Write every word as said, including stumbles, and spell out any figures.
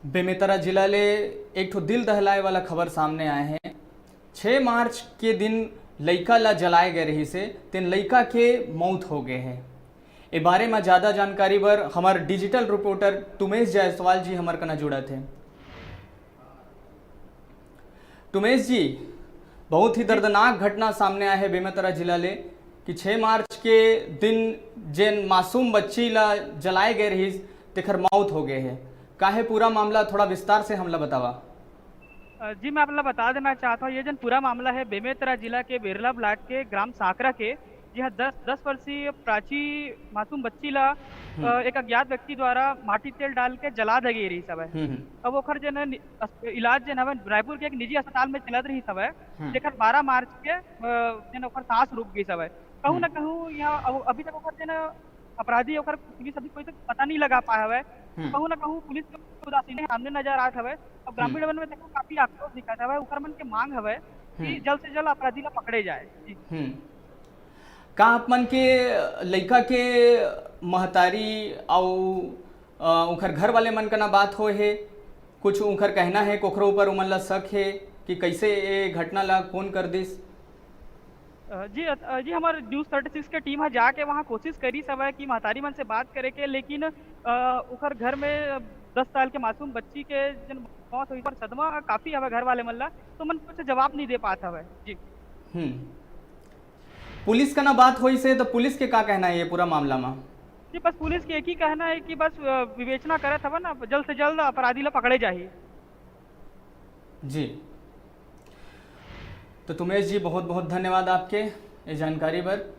बेमेतरा जिला ले एक ठो दिल दहलाए वाला खबर सामने आए हे। छह मार्च के दिन लइका ला जलाए गए रहिस हे, तेन लइका के मौत हो गए हे। ए बारे म ज्यादा जानकारी बर हमर digital reporter तुमेश जायसवाल जी हमर कना जुड़त हे। तुमेश जी, बहुत ही दर्दनाक घटना सामने आए हे बेमेतरा जिला ले कि छह मार्च के दिन जेन मासूम बच्ची ला जलाए गए रहिस, तेखर मौत हो गए हे। का हे पूरा मामला, थोड़ा विस्तार से हमला बतावा। अ, जी, मैं आप ला बता देना चाहत हूँ, ये जन पूरा मामला है बेमेतरा जिला के बेरला ब्लॉक के ग्राम सांकरा के, जी हाँ, दस, दस वर्षीय प्राची मासूम बच्ची ला, अ, हम्म। एक अज्ञात व्यक्ति द्वारा माटी तेल डाल के जला दे गई रहिस हवय। हम्म, हम्म। अब ओकर जन नि-, अस-, इलाज जन हवय रायपुर के एक निजी अस्पताल में चलत रहिस हवय, हम्म। जेकर बारह मार्च के, अ, जन ओकर सांस रुक गई हवय। कहूँ ना हम्म। कहूँ यहाँ अब अभी तक ओकर जन अपराधी ओकर पुलिस अभी कोई तक पता नहीं लगा पाए हवय। हम्म। कहूँ ना कहूँ पुलिस के उदासीनता सामने नजर आत हवय। अब हम्म। ग्रामीण मन में देखो काफी आक्रोश दिखत हवय, ओकर मन के मांग हवय कि हम्म। जल्द से जल्द अपराधी ला पकड़े जाए। जी। हम्म। का आप मन के लइका के महतारी अउ, अ, उंखर घर वाले मन कना बात होए हे? कुछ उंखर कहना हे, कोखरो ऊपर उमन ला शक हे कि कैसे ये घटना ला कौन कर दिस? अ, जी, अ, जी, हमारे News thirty six के टीम ह जाके वहाँ कोशिश करिस हवय कि महतारी मन से बात करे के, लेकिन, अ, ओकर घर में दस साल के मासूम बच्ची के जन मौत होइस, पर सदमा काफी हवय घर वाले मन ला, तो मन कुछ जवाब नहीं दे पात हवय। जी। हम्म। पुलिस कना बात होइस हे, तो पुलिस के का कहना हे ये पूरा मामला म? जी, बस पुलिस के एक ही कहना है कि बस, अ, विवेचना करत हवन, अब जल्द से जल्द अपराधी ला पकड़े जाही। जी, तो तुमेश जी, बहुत बहुत धन्यवाद आपके ये जानकारी बर।